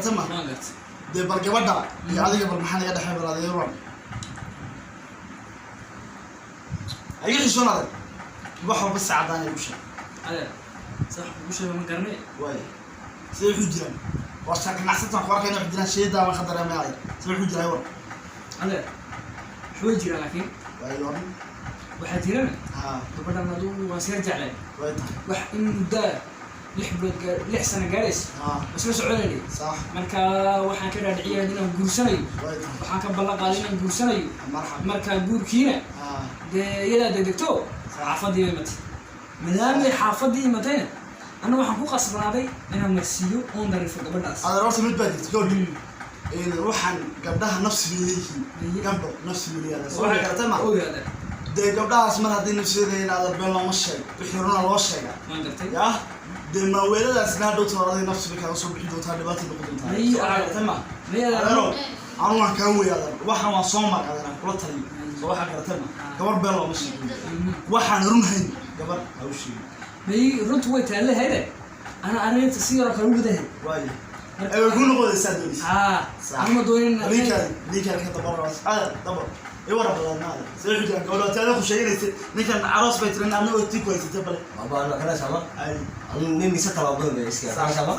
garatay ma? Waan gartay. Dee bal gabadha iyo adiga bal maxaa naga dhexay? Bal adiga waran, iga xishoon adag, wax walba si cadaan ay u sheeg. Adeer, sax ugu sheega ma garanay. Waay, sidee wuxuu jiraan? Waa ganacsataan ku arkayna wax jiraan, sheedaa baan ka dareemay adag. Sidee wuxuu jiraa, war? Adeer, wax way jiraan, laakiin waay, waran. Waxaa jirana gabadhan aduu waan siyar jeclay. Way tahay. Wax in muddaa 6 bilood 6 sano gaadhaysa isla soconaynay. Marka waxaan ka dhaadhiciyay inaan guursanayo. Way tahay. Waxaan ka ballan qaaday inaan guursanayo. Marxaba. Marka guurkiina dee iyadaa degdegto, xaafadii bay imatay. Maadaamay xaafadii imatayna, anna waxaan ku qasbanaaday inaan marsiiyo oon darifo gabadhaas. Adeer, horta mid baa jirta, gabadha waxaan gabdhaha nafsi bay leeyihiin. Gabdho nafsi bay leeyihiin, soo waxay garatay ma? Ogaada. Dee gabdhahaas mar haddii nafsi leeyihiin, adeer, been looma sheego, wixii runa loo sheega. Waan gartay. Yaa dee maaweeladaasna hadhowta hore adiga nafsi bay kaaga soo bixi doontaa, dhibaata noqon doontaa. Soo waxay garatay ma? Adeero, anu waan kaa wey adeer, waxaan waan soo maray adeer, aan kula taliyo. Soo waxaa garatay ma? Gabar been looma sheego. Waxaan run hayn gabar ha u sheegin. May, runtu way taallahayde, ana arrinta si yaroo kale ugudahay. Waayo, ee way kuu noqonaysaa doonaysa. Haa, anuma doonin. Ninkaan ka dabar adeer, dabar iwara badan adeer. Soo xujaan gabadha taada ku sheeganaysa ninkan aroos bay tirin, adna oo tii ku haysatay bale. Baba, ana kana sama. Ay. Anu nin mise talaabada bay iska. Kana sama.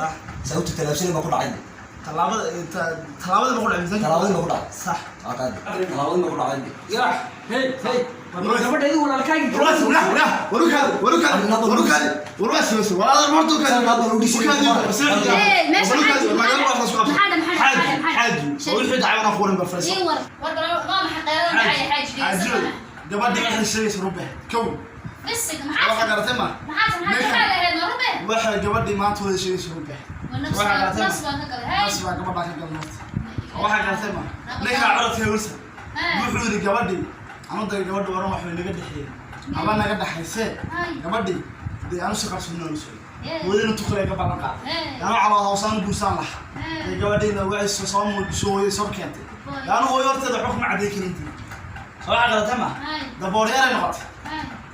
Sababta talaabsani ba ku dhacay. Tallaabada tallaabada ma ku dhacay miisaanka? Talaabada ma ku dhacay. Aqaad. Talaabada ma ku dhacay. Ya, hey hey, gabadhaydu walaalkaagi. Warukaadi, warukaadi, warukaadi, walaal, Hey, meesha xaaji wixii dhacay anaa kuwarin bal fariiso. Ii war war bal, waa maxay qeylada dhacaya, xaaji? Xaaji, gabadhii waxay sheegaysa rube kow. Bisig waxa maxaa garatay ma? Maxaa maxaa lahayd ma rube? Waxay gabadhii maanta wada sheegaysa rube. Nafs Waxaa garatay ma? Nafs baan ka galay, hey. Nafs baa gabadhaa ka galay horta. Waxaa garatay ma? Ninkaa codadka wilson wuxuu yidhi gabadhii anu day gabadhi waran wax way naga dhexeeyey ama naga dhexaysee. Gabadhii dee anu si qarsooni aanu socday, hooyadana tukale ka ballan qaaday, anu calood hawsaan guursaan lahaa. Dee gabadhiina waxay soo muujiso, hooyay soo keentay. Dee anu hooyo horteeda waxba kuma cadday karin. Dii soo waxaa garatay ma? Dabooryaray noqotay.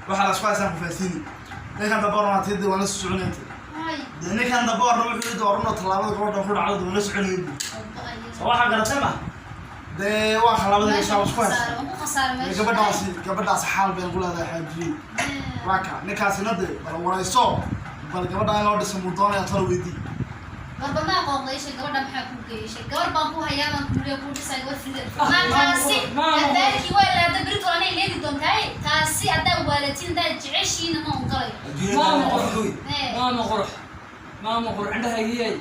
Waxaa la isku haysaan kufaasiini ninkan daboorna waa tii waan la soconayntay. Dee ninkan daboorna wuxuu yidhi orano tallaabada gabadha ku dhacdo waan la soconayay buu. Soo waxaa garatay ma? Dee waa khalabada insha Allah isku haysta. Gabadhaasi xaal bay ku leedahay, xaajiye. Waa ka ninkaasina dee bal warayso, bal gabadha in loo dhisa muu doonaya, talo weydii. Warbalmaa qooqdaysha gabadha maxaa kuu geeyay? Gabar baan ku hayaa, baan kuuliya kuu dhisay gabar frida maantaasi. Adaalkii waa ilaada berito anay leedi doontaay taasi. Haddaa waalatiin, haddaa jeceshiina, ma ongolayo. Maama qurux, maama qurux, maama qurux, indhahaygiyay.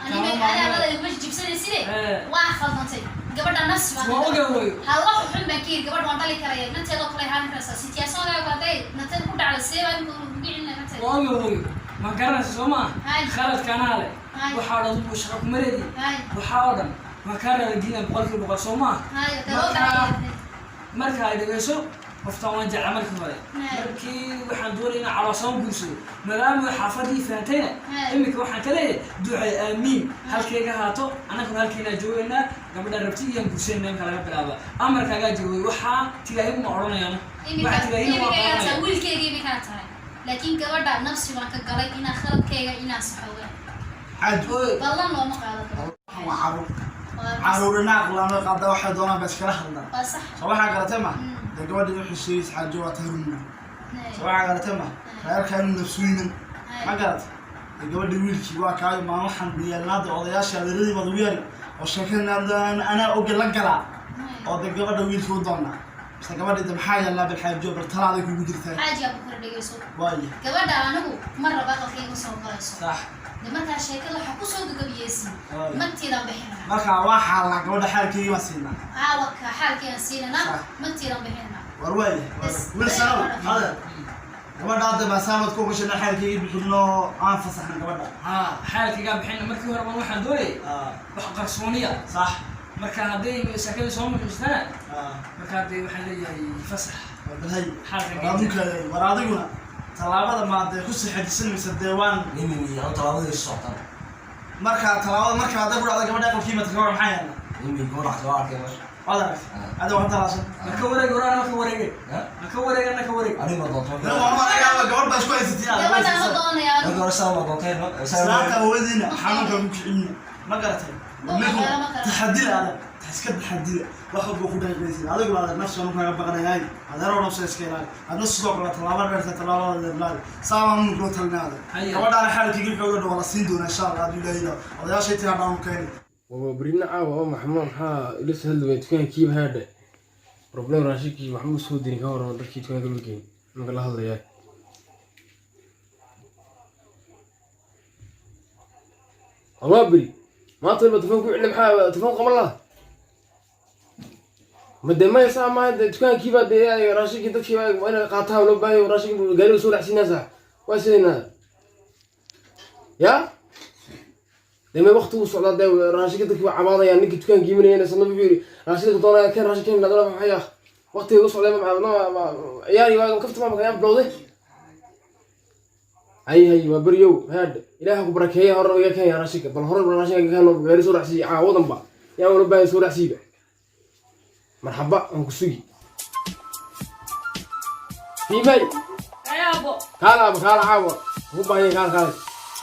Aniga adaabada iguma jibsanayside. Waa khaldantay gabadha, nafsi baan. Waa oga wey. Halla xun baan ka yiri, gabadha waan dhali karaya, nafteedoo kale ahaan karaysaa sitiyaasoogaa. Hadday nafteeda ku dhacdo, see baa imika ugu celina nafteeda? Waa oga wey, ma garanaysa soo maa? Khaladkaanaa leh. Waxaa o dhan buu shaqo kuma leedi. Waxaa oo dhan waa kaa raaligelina 100%, soo maa? Hay, kaloo baahan. Marka ay dhegeyso qoftaan waan jeclaa markii hore. Markii waxaan doonay inaan caloosaan guursado, maadaama xaafadii fahantayna, iminka waxaan ka leeyahay ducay aamiin halkayga haato, annaguna halkaynaa joogaynaa. Gabadha rabti iyaan guursanayna imka laga bilaaba. Amarkaagaa jiro wey, waxaa tilaahin ma odhanayaan. Imika waxaa tilaahin ma imika ayaa tahay odhanaya. Wiilkeyga imikaa tahay, laakiin gabadha nafsi baan ka galay inaa khaladkeyga inaa saxooga. Xaaji. Oy. Ballan looma qaado karo. Waxaan waa caruur, caruurina aqlaano qaada, waxay doonaan ba iskala hadlaan. Waa sax. Soo waxaa garatay ma? Dee gabadhii wuxuu sheegaysa, xaajo, waa tahrunna. Soo waxaa garatay ma? Reerkaanu nafsuynan ma garatay? Dee gabadhii wiilkii waa kaayo maan waxaan yeelnaada odayaasha adeeradii baad ugu yeeri oo sheekada anaa oge la galaa oo dee gabadha wiilkii u doonaa mise gabadhii de maxaa yeelnaa? Bal xaajo, bal talaaday kugu jirtaa. Xaajigaa ku kala dhegeyso. Waaya. Gabadha anigu ma raba, aqalkayga soo galayso. De markaa sheekada waxaa kusoo gagabiyeysin magteedaan bixinaa. Marka waa xaalnaa gabadha, xaalkeygii baan siinaa. Caawaka xaalkeedan siinanaa. Magteedaan bixinaa. War waaya. Bas. Wiil sanow adeer, gabadha hadda maasaamad ku gashana, xaalkeygii bixino, aan fasaxna gabadha. Haa, xaalkaygaa bixina. Markii hore baan waxaan doonayay wax qarsooniya. Marka hadday sheekadii soo muujistana, marka hadee waxaan leeyahay fasax. Balhay. Xaalka. War adinka, war adiguna tallaabada maa dee ku sixadisanaysa dee waan Mimi, anu talaabada isu socotaan. Marka tallaabada marka hadday ku dhacda gabadha aqalkii mata ka war, maxaa yeelna? Mimi, gabadha waa arkay meesha. Waad aragtay adiga waxaan talaashan. Ma ka wareeg waraan, ma ka wareege. Ha? Ma ka wareeg, ana ka wareeg. Aniga ma doonto. Dee waan arkaa gabadh baa isku haysatiin aad. Gabadha ma doonaya anigu. Markii hore saa ma doontay, no? Islaanta hawadiina xanuunka ku kicina. Ma garatay? Buuqa Ninku lama kala. Taxadira adag, iska taxadira, wax walba ku dhaqmaysid. Adigu adeer nafsi anu kaga baqanayaay, adeeroo nafsa iska ilaali. Adna sidoo kale tallaabo dheerta, tallaabada dheer ilaali. Saabaan nugula talinay adeer. Haya. Gabadhaana xaalkii xooga dhow waa la siin doonaa insha Allah hadduu Ilaahay yidhaahdo. Odayaashay tiraa dhaan keeni. Waa berina caawa maxamuud, maxaa ila soo hadlaya dukaankiiba haadhe problem raashinkii waxba usoo dirin. Ka waran dharkii dukaanka loo geeyay marka la hadlayaa? Waa beri maanta walba telefoon ku celina, maxaa telefoon qaban laha? Ma dee maya saa maaha dee, dukaankiiba dee raashinkii dadkii waa inay qaataan loo baahan yahay. Raashinkii gaariga soo dhacsiinaa sax waa sidaynaa ya dee may waqtigu socdaa dee. Raashinka dadkii waa cabaadayaan, ninkii dukaanka iimanayana sanad wuxuu yidhi raashinka doonaya keen, raashin keen nadala maxay ah waqtiga ugu socday ma ciyaari waa kafta ma kayaan bilowday. Hay hay, waa beryow haadh, Ilaaha ku barakeeya. Hore iga keen raashinka, bal hore raashinka iga keen, gaari soo dhacsiiya caawadanba yaa wala baahan soo dhacsiiba. Marxaba, aan ku sugi fiimay. Ayaabo. Kaala aba, kaala, caawa ugu baahan yahay, kaala kaala.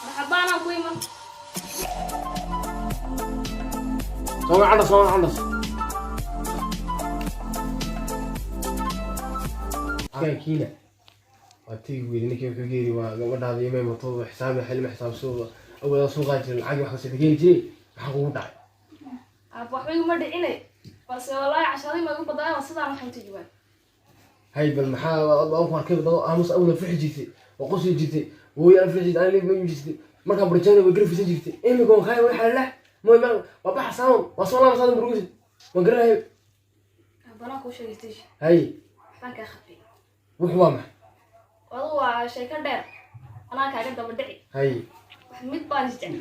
Marxabaanaan ku iman. Soo candhas, soo candhas. Dukaankiina waa tegi weyday. Ninkii wuxuu geeri waa gabadhaada iyo maymatooda xisaabi xilma xisaabsooda awoodaa soo qaadi jiray lacag wax kasta keeni jiray. Maxaa kugu dhacay? Aab, waxba iguma dhicine, balse wallaahi casharadii ma igu badnaa, waa sidaan waxaan tegi waay. Hay, bal maxaa aan ku arkay dad aamus awooda fixi jirtay oo qosli jirtay, hooyo aan fixi jirtay, aniga ma jirtay markaan barjaana way garfisan jirtay. Imika waan kaay waxa la mooy ma waa baxa saawan waa soo laama saadan burugis waan garanahay. Aab, anaa kuu sheegay. Hay. Waxbaan kaa khafiyay. Wuxuu waa maxay? Adu waa sheeko dheer, anaa kaaga daba dhici. Hay. Wax mid baan isjecel.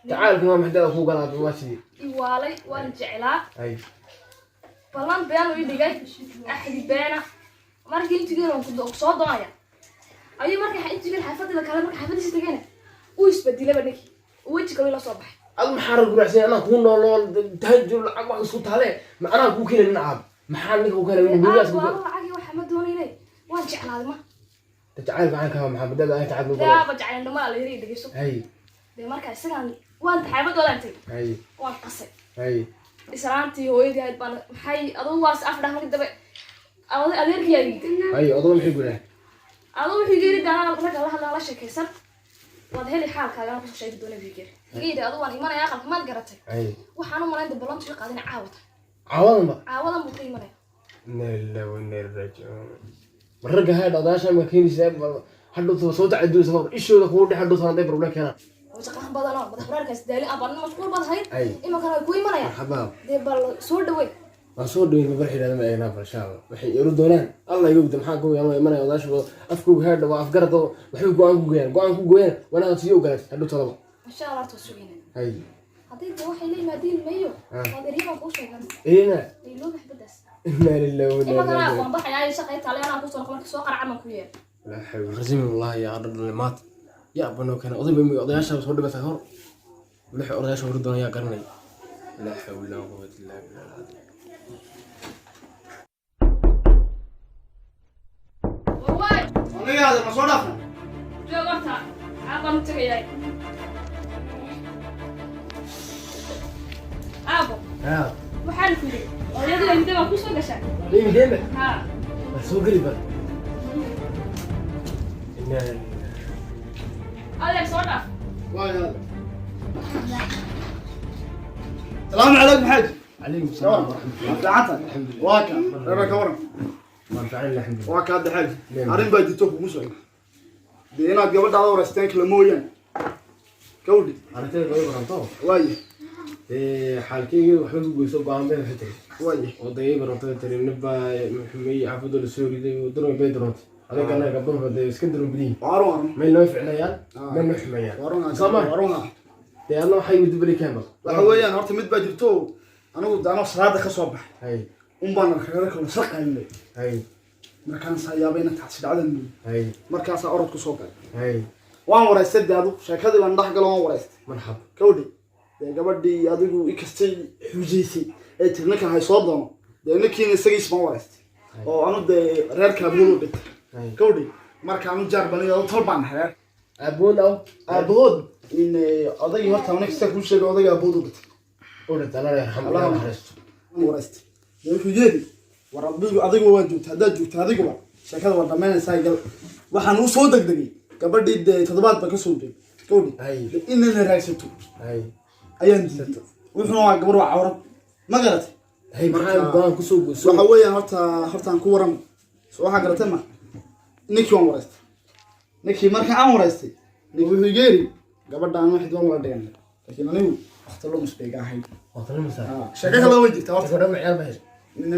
Tacaalku waa maxay dada kuu galaa? Waa sidii? Iwaalay, waan jeclaa. Hay. Ballan been ii dhigay, axdi beena. Markii intigeena waan ku soo doonaya ayuu markii intigeena xaafadda kale, marka xaafadiisa tegayna uu isbedilaba ninkii, weji kale la soo baxay. Adu maxaa rag guracsan? Anaa kuu noolool tahajur lacag wax isku taale ma anaa kuu keenay nin caab maxaa ninka ku keenay gurigaas? Aab, waa lacagii waxa ma doonaynay, waan jeclaaday ma. Jacayl maxaan ka maxaa badada ay tacab Dee aaba, jecel dhamaa la yiri, dhegeyso. Hay. Dee marka isagaan waan xaafadoodan tagay. Hay. Waan qasay. Hay. Islaantii hooyadii ahayd baan maxay adugu waas af dhah markii dambe adeerkii aa yimid. Hay, odaba maxay guraan? Adugu wuxuu yiri daanaa ragga la hadla, la sheekaysan, waad heli xaalkaaga kusoo sheegi doona buu yiri. Iga yidhi adugu waan imanaya aqalka, maad garatay? Hay. Waxaan u malayn ballantu ii qaadina caawata. Caawadan ba? Caawadan buu ka imanaya. Inna lillahi wa inna ilaihi raajicuun. Ma ragga haadha odayaasha ma keenaysaa hadhowta soo tacaduysa ishooda kugu dhex hadhowta hadday problem keenaan? Shaqahan badan oo madax wareerkaas daali ah baan mashquul baan ahayd. Hay. Imankana way ku imanayaan. Marxaba. Dee bal soo dhaweey. Waan soo dhaweyn, ma barxi idhahda ma eegnaa bal insha Allah waxay iru doonaan Allah iga ogda. Maxaa gooyaan waa imanaya odayaasha afkooga haadha waa afgarad oo waxbay go-aan ku gooyaan, go-aan ku gooyaan wanaagad sii ogolaatid hadhow talaba. Insha Allah horta waa sugayna. Hay. Haddii dee waxay la yimaadiin mayo. Ah. Waad eryadan kuu sheegan. Erina. Ilooba xabadaas. Inna lillahi wa inna Imankana ilaihi. waan baxayaa, shaqay taale anaa kusoo noqon, marka soo qaraca baan ku yeer. La xawla rasmi wallahi yaa dhadhan maat yaa banoo keena oday bay odayaasha soo dhibata hor wixii odayaasha hor doonaya garanay. La xawla wa quwwata illa billah. Warwaay. Aniga adeer ma soo dhaafna? Joog horta, aabaan u tegayaa. Aabo. Haa. Waxaan ku yidhi odayadu ay midda baan kusoo gashaa. Leemi deema. Haa. Waa soo geli bal. Inna lillahi. Adeer, soo dhaaf. Waayo adeer. Salaamu calaykum xaaji. Calaykum salaam waraxmatullah. Fiicanta? Alxamdulillah. Waa ka reer ka waran? Waan fiican, alxamdulillah. Waa ka hadda xaaji. Leemi. Arrin baa jirto kugu socda dee, inaad gabadhaada wareysteen kala mooyaane gawdhi. Aragtida way waranto. Waaye. Ee xaalkeyga waxba ku goyso go'aan bay waxay tiri. Waaye. Odayay baranto tiri nibba muxumay xaafadda la soo riday daroon bay daroonta adagana gabdhuhu dee iska daroon badan. Waarun waarun. Meel noo ficnayaan. Ah. Meel noo xumeeyaan. Waarun. Sama. Waarun. Dee adna waxay u dibali keen bal. Waxa weeyaan horta mid baa jirto, anigu de anoo salaada ka soo baxay Hay. un baan arkay kala shaqaynay. Hay. Markaan saayaabay inaan tacsi dhacdan mooy. Hay. Markaasaa orod ku soo galay. Hay. Waan waraystay dee, adigu sheekadii baan dhex galo, waan waraystay. Marxab. Gawdhi dee, gabadhii adigu ikastay xujaysay ee tiri ninkan hay soo doono, dee ninkiina isagiis baan waraystay oo anu dee reerka abuur u dhintay. Hay. Gawdhi, marka anu jaar baniyo tol baan nahay reer. Aabood aw? Aabahood in odaygii horta aniga sida kuu sheegay, odayga aabahood u dhintay. U dhintay, Allah yarxam. Allah Allah naxariisto. Waraysta dee, wuxuu yeeli, war adigu adigu waa joogta, haddaad joogta adiguba sheekada waa dhammaynaysaa. Gal waxaan u soo degdegay gabadhii, dee toddobaad ba kasoo wareegay gabadhi. Inana raagsato ayaan diiday. Wuxuuna waa gabar, waa cawrad, ma garatay? Hay, maxaa go-aan kusoo goyso? Waxa weeyaan, horta hortaan ku waran. So waxaa garatay ma, ninkii waan waraystay. Ninkii marka aan waraystay, ninkii wuxuu iga yiri gabadhaan waxid waan wada dhiganay, laakiin anigu waqti lumis bay iga ahayd. Waqti. Ah, sheeko kale way jirtaa horta. Gabadha ma ciyaar bay?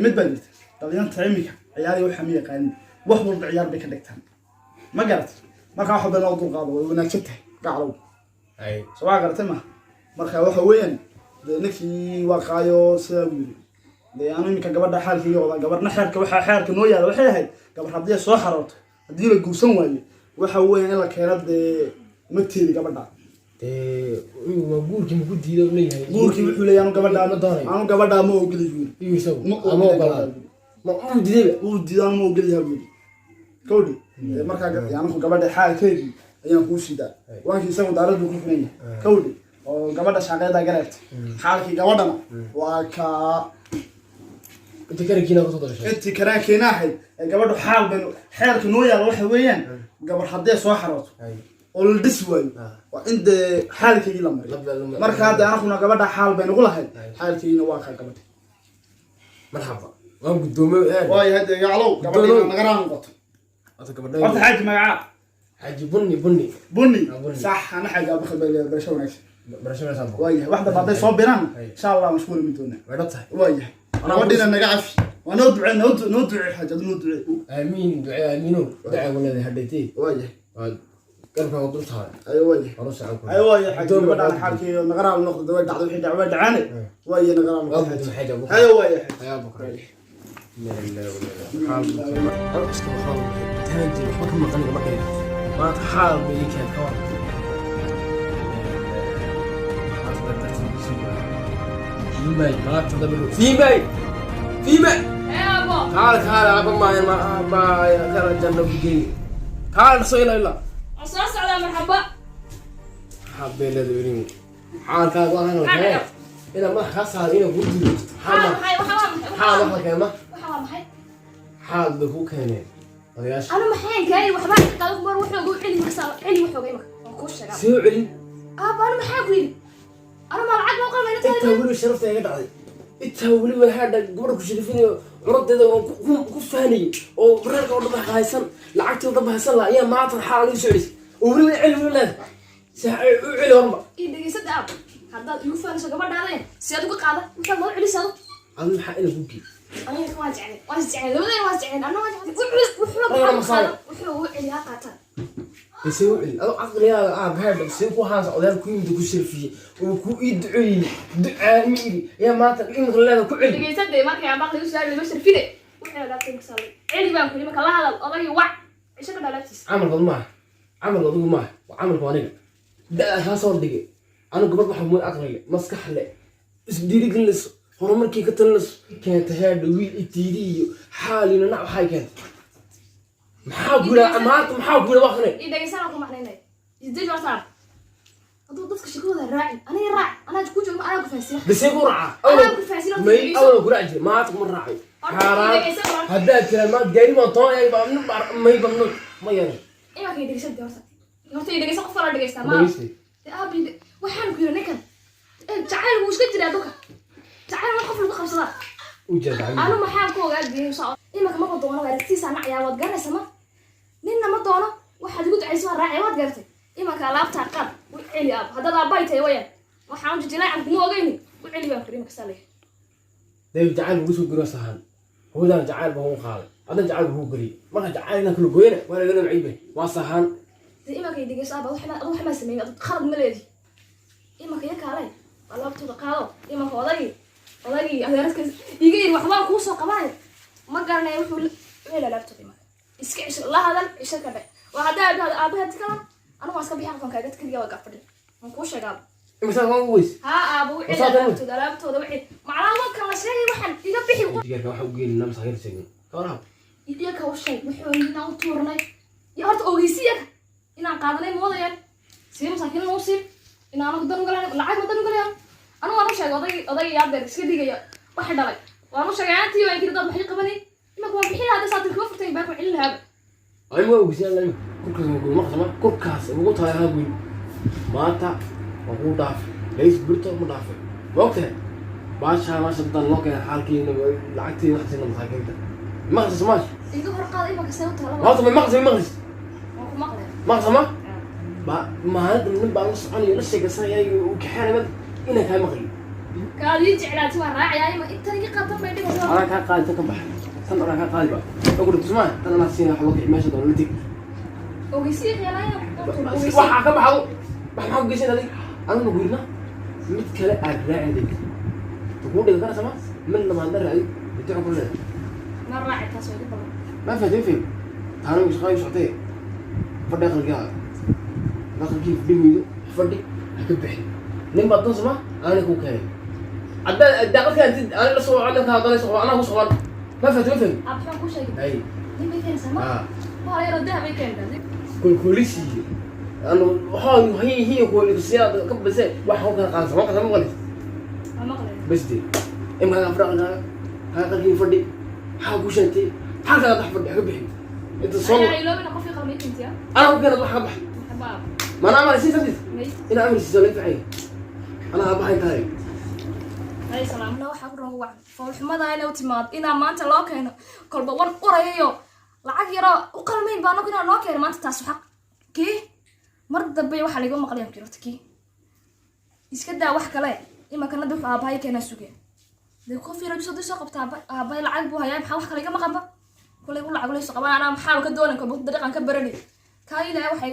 Mid baa jirta, dhalinyarta imika ciyaari waxa ma yaqaanin, wax walba ciyaar bay ka dhigtaan, ma garatay? Marka wax walba loo dulqaado way wanaagsan tahay, gaclow. Soo waxaa garatay ma, marka waxa weeyaan dee ninkii waa qaayo, sidaa buu yiri. Dee anu iminka gabadha xaalkayga wadaa, gabarna xeerka, waxaa xeerka noo yaala waxay ahayd, gabar haddii ay soo xaroorto, haddii la guursan waayo, waxa weeyaan in la keeno dee magteedi gabadha. Dee waa guurkii maku diiday leeyahay? Guurkii wuxuu leeyahay anu gabadha ma doonayo. Anu gabadha ma ogoli buu yiri. Iyo isagu Ma ama ogoli. ogolaa ma uu diidayba? Wuu diiday, anu ma ogoliyaha buu yiri gabadhi. Dee markaa anigu gabadha xaalkeedii ayaan kuu siidaa. Waankii isagu daarad buu ku xiran yahay gabadhi, oo gabadha shaqeedaa gareertay xaalkii gabadhana waa kaa. Inta karankiina kusoo dashay. Intii karaankeena ahayd ee gabadhu xaal baynu, xeerka noo yaala waxa weeyaan, gabar haddee soo xarooto oo la dhisi waayo, waa in dee xaalkeygii la mariyo. Marka hadda anaguna gabadha xaal baynugu lahayd, xaalkeygiina waa kaa gabadha. Marxaba, waan guddoomay. Waayo hadde gaclow, gabadhiina nagara noqoto. Horta gabadha Horta xaaji magacaa? Xaaji Bunni, Bunni. Bunni. Ah, Bunni. Sax, ana xaaji Abubakar bay leedahay. Barasho wanaagsan. Barasho wanaagsan. Waayahay, wax damba hadday soo biraan, insha Allah mashquul mi doonaa. Way dhab tahay. Waayahay, gabadhiina naga cafi, waa noo ducee, noo ducee xaaji, adu noo ducee. Aamiin, ducee aamiino, ducaa walaada hadhaytay. Waayahay. Waa garabka dul tahay. Ayo, waayahay. Hore socon ku. Ayo, waayahay xaaji. Guddoon. Gabadhaan Waa xaalkeeda nagara noqdo, way dhacday, wixii dhacay way dhacaane. Waayahay, nagara waa noqdo. guddoon xaaji Abubakar. Ayo, waayahay xaaji. Ayaa Abubakar. Iska waxaan taanjir waxba ka maqan gabadhayda maanta, xaal bay ii keent ka waran. Fiimay maanta dabalo fiimay fiimay. Ee abo. Kaal kaal aba maaya ma ma kala janno geey, kaal soo ila ila. Waan soo socdaa, marxaba. Xabeelada werin xaalkaaga waa kan la keenay ina madaxa kaa saar ina kuu diido. Xaal xaal maxay? Waxa waa maxay? Xaal wax la keena. Waxa waa maxay? Xaal bay kuu keeneen odayaasha. Anu maxay keenay? Waxbaa ka qaado mar, wuxuu ugu celi marka, celi wuxuu uga imaka waan kuu sheegaa. Soo celin. Aaba, anu maxaa ku yidhi? Anu ma lacag loo qalmayna? Intaa Tahay. Weliba sharafta iga dhacday, intaa weliba haadha gabadha ku sharifinayo, curadeeda oo ku faanayay, oo reerka oo dhan haysan, lacagtii oo dhan haysan laha, ayaa maanta xaal igu soo celisay, oo weliba celi weliba leedahay si u celi horma. Ii dhegeysada aab, haddaad igu faanayso gabadhaada si aad uga qaada waxaad loo celisaado. Adu maxaa ina ku geey? Aniga waan jeclay, waan isjeclay, labadeen waan isjeclay, anna waan jeclay. Wuxuu Ragga masaaya. wuxuu ugu celi ha qaataan. See u celi? Adu caqligaaga ah haadha see ku haansa odayaal ku yimid, ku sharfiyey oo ku ii duceeyey, ducaa ma iri, ayaa maanta imika leeda ku celi. Dhegeysade, markay aan baqli u saari lama sharfide, wuxuu laabtay masalay celi baan ku yidhi. Marka la hadal odagii, wac cisho ka dhalaabtiisa. Camalka maaha, camalka adigu maaha, waa camalka aniga da-da kaa soo dhigay. Anigu gabadh waxa mooy aqli leh, maskax leh, isdhiirigelinayso, horumarkii ka talinayso keentay. Heedha wiil itiidi iyo xaalina nac waxay keentay, maxaa ku yidhaha maanta? Maxaa ku yidhaha waqne? Ii dhegeysana, ku macnaynay isdeji wartaan. Hadduu dadka shakadooda raaci, aniga raac, anaa ku jooga, anaa ku fahansiina. Bisee ku raacaa? Anaa ku fahansiina. May awal ku raaci jire, maanta kuma raacayo. Xaaraan haddaad tiraa maanta gaari baan toonaya, may mamnuuc ma yeelan. Imanka ii dhegeysada horta, horta ii dhegeysa, qof kala dhegeystaa ma Dhegeystay. Aabi, waxaan ku yidhi ninkan jacayl wuu iska jiraa dhulka, jacayl waa qof lagu qabsadaa. U jeeda. Anu maxaan ku ogaa diin soo imanka maba doono, aragtiisa nacayaa, waad garanaysa ma ninna ma doono. Waxaad igu ducaysa waan raacaya, waad garatay. Imanka alaabtaa qaad, u celi aab, haddaad aabbay tahay wayaan waxaan jijilaacan kuma ogeyni, u celi baan kuri imanka saa leeyahay. Dee jacayl ugu soo guriyo sahan hooyadaan jacayl baa ugu qaaday, adna jacayl baa kugu geliyay. Marka jacayl inaan kala gooyana waa laga namciibay, waa sahan. Dee imanka i dhegeyso aaba, adu wax maa sameeyey, adu khalad ma leedi. Imanka iyo kaalay alaabtooda qaado. Imanka odagii adeeradka iga yiri waxbaan kuu soo qabanay, ma garanaya wuxuu celi alaabtooda. Imanka iska cisho, la hadal, cisho ka dhe. Waa haddaa aad aabaha kalan, anigu waan iska bixi aqonkaaga keliya, waa gaafadhin, waan kuu sheegaaba. Imisaa waan weys? Haa aaba, u celi. Wasaad Alaabtooda, alaabtooda wixii macnaha wankan la sheegay waxaan iga bixi. Digaarka waxa u geynina masaakiinta sheegin ka warhab. Iyaga u sheeg wuxuu inaan u tuurnay iyo horta ogeysi iyaga inaan qaadanay moodayaan. In anagu dan ugala lacag ma dan ugalaya. Anigu waan u sheegay oday, oday yaadeer iska dhigaya waxa dhalay. Waan u sheegay aantii waan kiri dad waxay qabanay. Imanka waan bixin lahaa, hadda saatir kuma furtay baan ku celin lahaaba. Ay ma ogeysan la kurkaas ma goyn maqsama kurkaas ugu tahay ha goyn. Maanta waa kuu dhaafay, lays burto ma dhaafay, ma ogtahay? Baasha maasha dan loo keenay xaalkiina lacagtiina wax siina masaakiinta maqsas maash. Iga hor qaada imanka see u taala. Maanta ma maqsas maqlis? Waan ku maqlaya. Maqsama ba maalinta nin baan la soconayo, la sheekaysanaya, uu kaxeenay mad inaan kaa maqli. Kaad ii jeclaati waan raacayaa, ima intan iga qaatan bay dhigaysaa. Anaa kaa qaadi tan, ka baxay tan, anaa kaa qaadi ba ogu dhigto smaa tan, anaa siina wax loo kici meesha doon la teg. Ogeysiya khiyaanaya. Waxaa ka baxdo wax maxaa ku geysan adig aniguna guurna mid kale aad raaciday kuu dhigan karaysa ma mid labaadna raacdi duco ku leedahay. Ma raaci, taas waa iga badan. Ma fahtay? Fahim taana shaqada socotay. Fadhi aqalkaaga, aqalkii fadhi weydo, fadhi ha ka bixin. Nin baad doon sama aanay kuu keenay haddaad daaqad keentid aanay la soo ninka haddana soo anaa ku socon. Ma fahtay? Ma fahim? Aab, waxaan kuu sheegay. Ay. Nin bay keenaysaa ma ah waa yaroo dahab ay keentaa. Kolkolisi anu waxaa hiy hiy kolisiya ka base wax ku kala qaadsan ma qasan ma qalis. Waa maqlaya. Bas dee imka fadhi aqalkaaga, ha aqalkii fadhi, maxaa ku sheegtay halkaaga dhex fadhi, ha ka bixin inta soo. Ayaa iloobina qofkii qalmay keentiya. Anaa ku keenad wax ka bax. Maxaba aab. Mana amar sii sabtid. May. Ina amar siiso laga ficay anaa abahay tahay. Ay salaamna waxaa ku roon wacan foolxumada inay u timaado inaa maanta loo keeno kolba wan urayayo lacag yaroo u qalmayn baa anagu inaa loo keeno maanta. Taasu xaq kii mar dambe waxaa laiga maqlayan kirota kii iska daa wax kale. Imankana wuxuu aabahay keenaa sugeen dee qof yaro bisoo soo qabta aabahay lacag buu hayaa, maxaa wax kale iga maqanba? Kolay u lacag layso qabaan anaa maxaaba ka doonan kolba dariiqan ka baranay kaa ilaahay waxay.